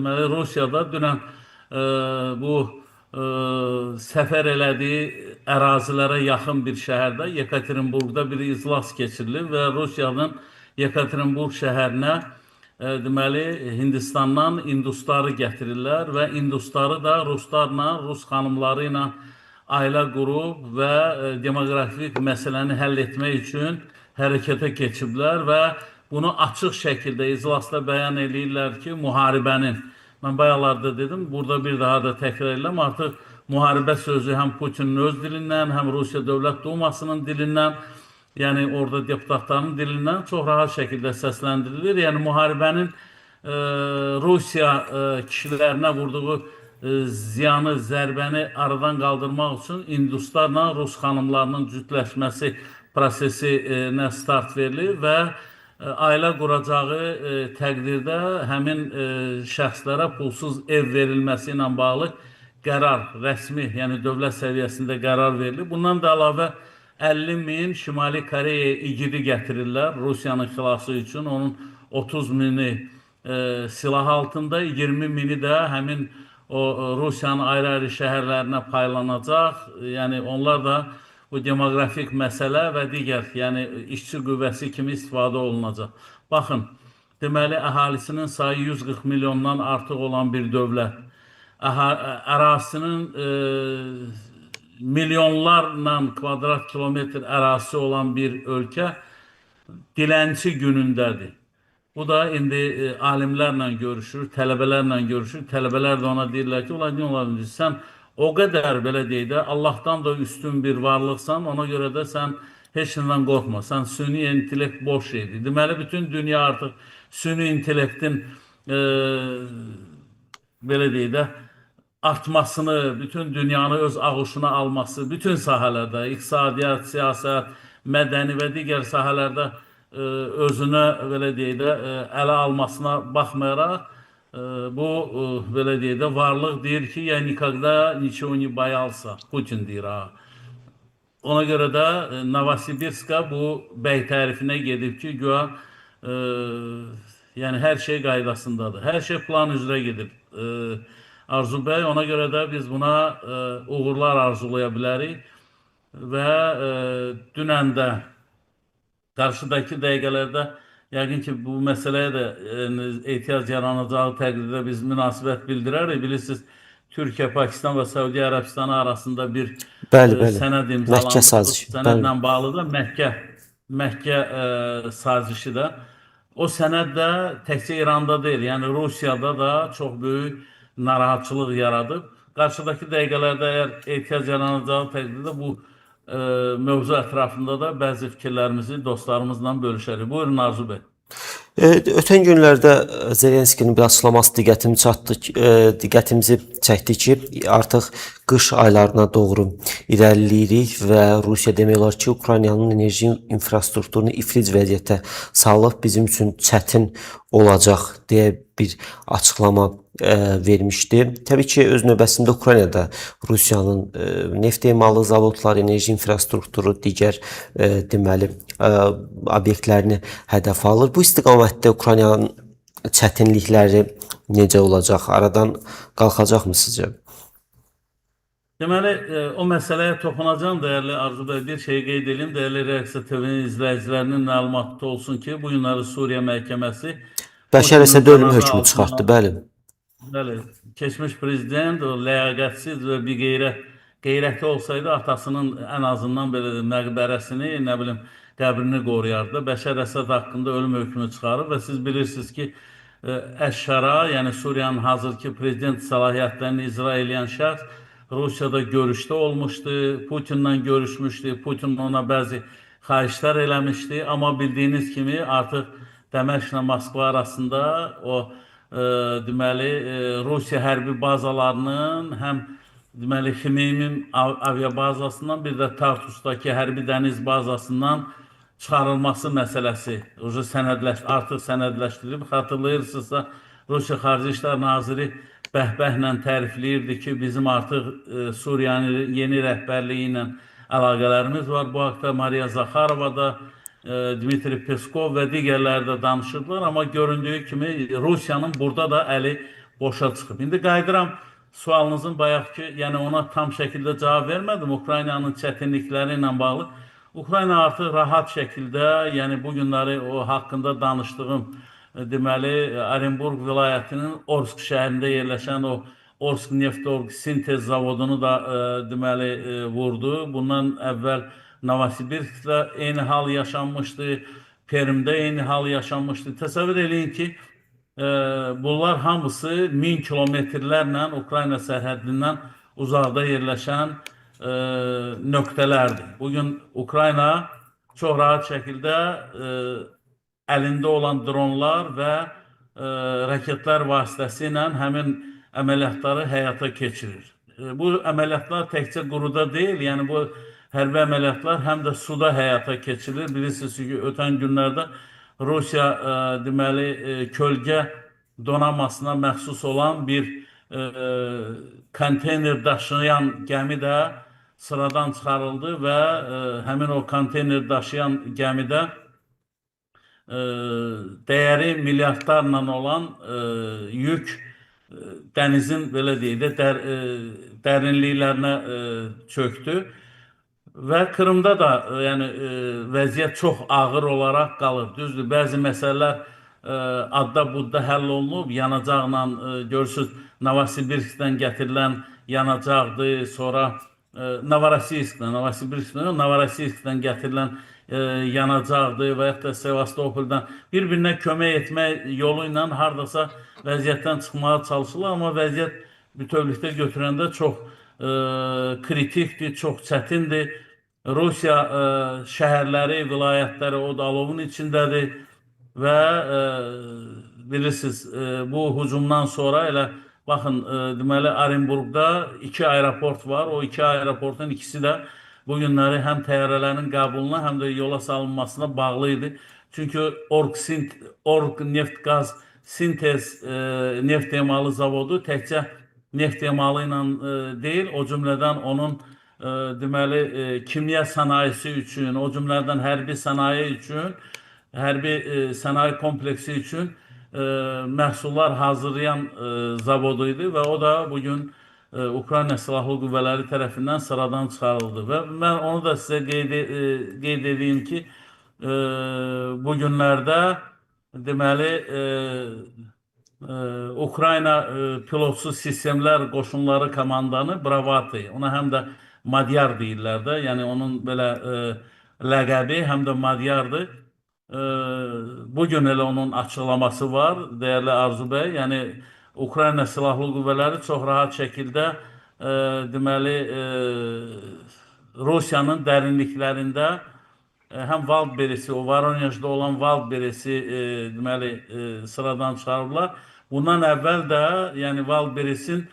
Deməli, Rusiyada dünən bu səfər elədiyi ərazilərə yaxın bir şəhərdə, Yekaterinburqda bir iclas keçirilir və Rusiyanın Yekaterinburq şəhərinə deməli Hindistandan indusları gətirirlər və indusları da ruslarla, rus xanımları ilə ailə qurub və demoqrafik məsələni həll etmək üçün hərəkətə keçiblər və bunu açıq şəkildə iclasda bəyan eləyirlər ki, müharibənin, mən bayaqlarda dedim, burada bir daha da təkrar edirəm, artıq müharibə sözü həm Putinin öz dilindən, həm Rusiya Dövlət Dumasının dilindən, yəni orada deputatların dilindən çox rahat şəkildə səsləndirilir. Yəni müharibənin Rusiya kişilərinə vurduğu ziyanı, zərbəni aradan qaldırmaq üçün induslarla rus xanımlarının cütləşməsi prosesinə start verilir və ailə quracağı təqdirdə həmin şəxslərə pulsuz ev verilməsi ilə bağlı qərar, rəsmi, yəni dövlət səviyyəsində qərar verilir. Bundan da əlavə 50 min Şimali Koreya igidi gətirirlər Rusiyanın xilası üçün. Onun 30 mini silah altında, 20 mini də həmin o Rusiyanın ayrı-ayrı şəhərlərinə paylanacaq. Yəni onlar da bu demoqrafik məsələ və digər, yəni işçi qüvvəsi kimi istifadə olunacaq. Baxın, deməli əhalisinin sayı 140 milyondan artıq olan bir dövlət, ərazisinin milyonlarla kvadrat kilometr ərazisi olan bir ölkə dilənçi günündədir. Bu da indi alimlərlə görüşür, tələbələrlə görüşür. Tələbələr də ona deyirlər ki, ulan nə olar, sən o qədər belə deyək də Allahdan da üstün bir varlıqsan, ona görə də sən heç nədən qorxma. Sən süni intellekt boş şeydir. Deməli bütün dünya artıq süni intellektin belə deyək də artmasını, bütün dünyanı öz ağuşuna alması, bütün sahələrdə, iqtisadiyyat, siyasət, mədəni və digər sahələrdə özünə belə deyək də ələ almasına baxmayaraq bu belə deyək də varlıq deyir ki, я никогда ничего не боялся. Putin deyir ha. Ona görə də Novosibirska bu bəy tərifinə gedib ki, güya yəni hər şey qaydasındadır. Hər şey plan üzrə gedir. Arzu bəy, ona görə də biz buna uğurlar arzulaya bilərik və dünən də qarşıdakı dəqiqələrdə yəqin ki, bu məsələyə də ehtiyac yaranacağı təqdirdə biz münasibət bildirərik. Bilirsiniz, Türkiyə, Pakistan və Səudiyyə Ərəbistanı arasında bir Bəli, bəli. sənəd Məkkə imzalandı. Bu sazişi. Bəli. sənədlə bağlı da Məkkə sazişi də. O sənəd də təkcə İranda deyil, yəni Rusiyada da çox böyük narahatçılıq yaradıb. Qarşıdakı dəqiqələrdə əgər ehtiyac yaranacağı təqdirdə bu mövzu ətrafında da bəzi fikirlərimizi dostlarımızla bölüşərik. Buyurun Arzu bəy. Ötən günlərdə Zelenskinin bir açıqlaması diqqətimi çatdı, diqqətimizi çəkdi ki, artıq qış aylarına doğru irəliləyirik və Rusiya demək olar ki, Ukraynanın enerji infrastrukturunu iflic vəziyyətə salıb, bizim üçün çətin olacaq deyə bir açıqlama vermişdi. Təbii ki, öz növbəsində Ukrayna da Rusiyanın neft emalı zavodları, enerji infrastrukturu, digər deməli obyektlərini hədəf alır. Bu istiqamətdə Ukraynanın çətinlikləri necə olacaq? Aradan qalxacaqmı sizcə? Deməli, o məsələyə toxunacağam, dəyərli Arzu bəy, bir şey qeyd edeyim. Dəyərli Reaksiya TV-nin izləyicilərinin məlumatı olsun ki, bu günləri Suriya məhkəməsi Bəşər Putinin Əsəd ölüm qərarı hökmü altına çıxartdı, bəli. Bəli, keçmiş prezident o ləyaqətsiz və bir qeyrətli olsaydı atasının ən azından belə məqbərəsini, nə bilim, qəbrini qoruyardı. Bəşər Əsəd haqqında ölüm hökmü çıxarıb və siz bilirsiniz ki, Əş-Şara, yəni Suriyanın hazırki prezident səlahiyyətlərini icra eləyən şəxs Rusiyada görüşdə olmuşdu, Putinlə görüşmüşdü, Putin ona bəzi xahişlər eləmişdi, amma bildiyiniz kimi artıq Dəməşqlə Moskva arasında o deməli Rusiya hərbi bazalarının həm deməli Xmeymim aviabazasından, bir də Tartusdakı hərbi dəniz bazasından çıxarılması məsələsi ucu artıq sənədləşdirilib. Xatırlayırsınızsa, Rusiya Xarici İşlər Naziri bəhbəhlə tərifləyirdi ki, bizim artıq Suriyanın yeni rəhbərliyi ilə əlaqələrimiz var. Bu haqda Mariya Zaxarova da, Dmitri Peskov və digərləri də danışırdılar, amma göründüyü kimi Rusiyanın burada da əli boşa çıxıb. İndi qayıdıram sualınızın bayaqki, yəni ona tam şəkildə cavab vermədim. Ukraynanın çətinlikləri ilə bağlı. Ukrayna artıq rahat şəkildə, yəni bu günləri o haqqında danışdığım, deməli, Orenburq vilayətinin Orsk şəhərində yerləşən o Orsk Neftorg sintez zavodunu da deməli vurdu. Bundan əvvəl Novosibirskdə eyni hal yaşanmışdı, Permdə eyni hal yaşanmışdı. Təsəvvür eləyin ki, bunlar hamısı 1000 kilometrlərlə Ukrayna sərhəddindən uzaqda yerləşən nöqtələrdir. Bugün Ukrayna çox rahat şəkildə əlində olan dronlar və raketlər vasitəsilə həmin əməliyyatları həyata keçirir. Bu əməliyyatlar təkcə quruda deyil, yəni bu hərbi əməliyyatlar həm də suda həyata keçirilir. Bilirsiniz ki, ötən günlərdə Rusiya deməli kölgə donanmasına məxsus olan bir konteyner daşıyan gəmi də sıradan çıxarıldı və həmin o konteyner daşıyan gəmidə dəyəri milyardlarla olan yük dənizin belə deyək də dərinliklərinə çöktü. Və Krımda da yəni vəziyyət çox ağır olaraq qalır. Düzdür, bəzi məsələlər adda budda həll olunub, yanacaqla görürsüz Novosibirskdən gətirilən yanacaqdır, sonra Novorossiyskdən, Novosibirskdən, Novorossiyskdən gətirilən yanacaqdır və yaxud da Sevastopoldan bir-birinə kömək etmək yolu ilə hardasa vəziyyətdən çıxmağa çalışırlar, amma vəziyyət bütövlükdə götürəndə çox kritikdir, çox çətindir. Rusiya şəhərləri, vilayətləri o da alovun içindədir və bilirsiniz bu hücumdan sonra elə baxın deməli Orenburqda iki aeroport var. O iki aeroportun ikisi də bu günləri həm təyyarələrin qəbuluna, həm də yola salınmasına bağlı idi. Çünki Org neft qaz sintez neft emalı zavodu təkcə neft emalı ilə deyil, o cümlədən onun deməli kimya sənayesi üçün, o cümlədən hərbi sənaye üçün, hərbi sənaye kompleksi üçün məhsullar hazırlayan zavodu idi və o da bugün Ukrayna Silahlı Qüvvələri tərəfindən sıradan çıxarıldı. Və mən onu da sizə qeyd edeyim ki, bu günlərdə deməli Ukrayna pilotsuz sistemlər qoşunları komandanı Bravati, ona həm də Madyar deyirlər də, yəni onun belə ləqəbi həm də Madyardır. Bugün elə onun açıqlaması var, dəyərli Arzu bəy. Yəni Ukrayna Silahlı Qüvvələri çox rahat şəkildə deməli Rusiyanın dərinliklərində həm Wildberries-i, o Voronejdə olan Wildberries-i deməli sıradan çıxarıblar. Bundan əvvəl də, yəni Wildberries-in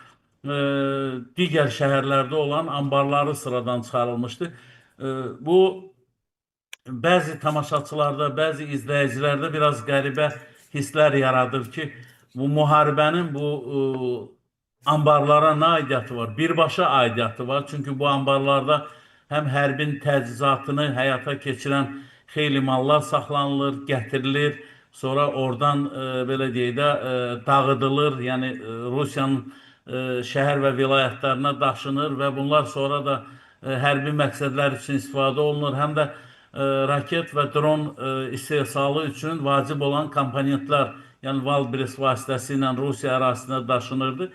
digər şəhərlərdə olan anbarları sıradan çıxarılmışdı. Bu bəzi tamaşaçılarda, bəzi izləyicilərdə biraz qəribə hisslər yaradır ki, bu müharibənin bu anbarlara nə aidiyyatı var? Birbaşa aidiyyatı var. Çünki bu anbarlarda həm hərbin təchizatını həyata keçirən xeyli mallar saxlanılır, gətirilir, sonra oradan belə deyək də dağıdılır, yəni Rusiyanın şəhər və vilayətlərinə daşınır və bunlar sonra da hərbi məqsədlər üçün istifadə olunur. Həm də raket və dron istehsalı üçün vacib olan komponentlər, yəni Wildberries vasitəsilə Rusiya ərazisinə daşınırdı.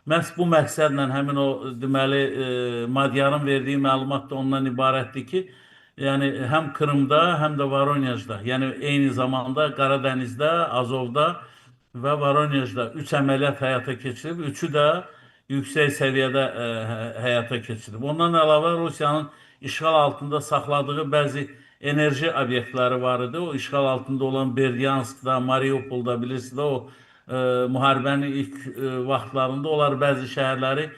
Məhz bu məqsədlə həmin o deməli Madyarın verdiyi məlumat da ondan ibarətdir ki, yəni həm Krımda, həm də Voronejdə, yəni eyni zamanda Qaradənizdə, Azovda və Voronejdə 3 əməliyyat həyata keçirilib, üçü də yüksək səviyyədə həyata keçirilib. Ondan əlavə Rusiyanın işğal altında saxladığı bəzi enerji obyektləri var idi. O işğal altında olan Berdyanskda, Mariupolda bilirsiniz də o müharibənin ilk vaxtlarında onlar bəzi şəhərləri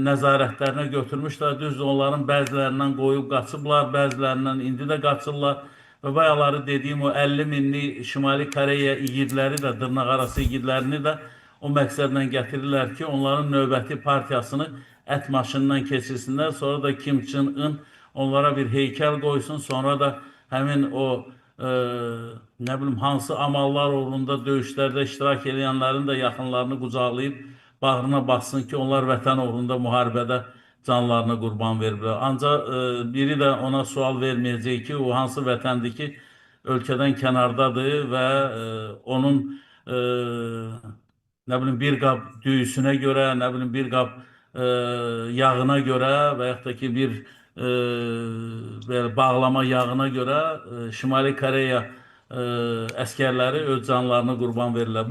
nəzarətlərinə götürmüşlər. Düzdür, onların bəzilərindən qoyub qaçıblar, bəzilərindən indi də qaçırlar. Və bayaları dediyim o 50 minlik Şimali Koreya igidləri də, dırnaqarası igidlərini də o məqsədlə gətirirlər ki, onların növbəti partiyasını ət maşından keçirsinlər. Sonra da Kim Çın-ın onlara bir heykəl qoysun. Sonra da həmin o nə bilim hansı amallar uğrunda döyüşlərdə iştirak edənlərin də yaxınlarını qucaqlayıb bağrına bassın ki, onlar vətən uğrunda müharibədə canlarını qurban veriblər. Ancaq biri də ona sual verməyəcək ki, o hansı vətəndir ki, ölkədən kənardadır və onun nə bilim bir qab düyüsünə görə, nə bilim bir qab yağına görə və yaxud da ki bir belə bağlama yağına görə Şimali Koreya əskərləri öz canlarını qurban verirlər.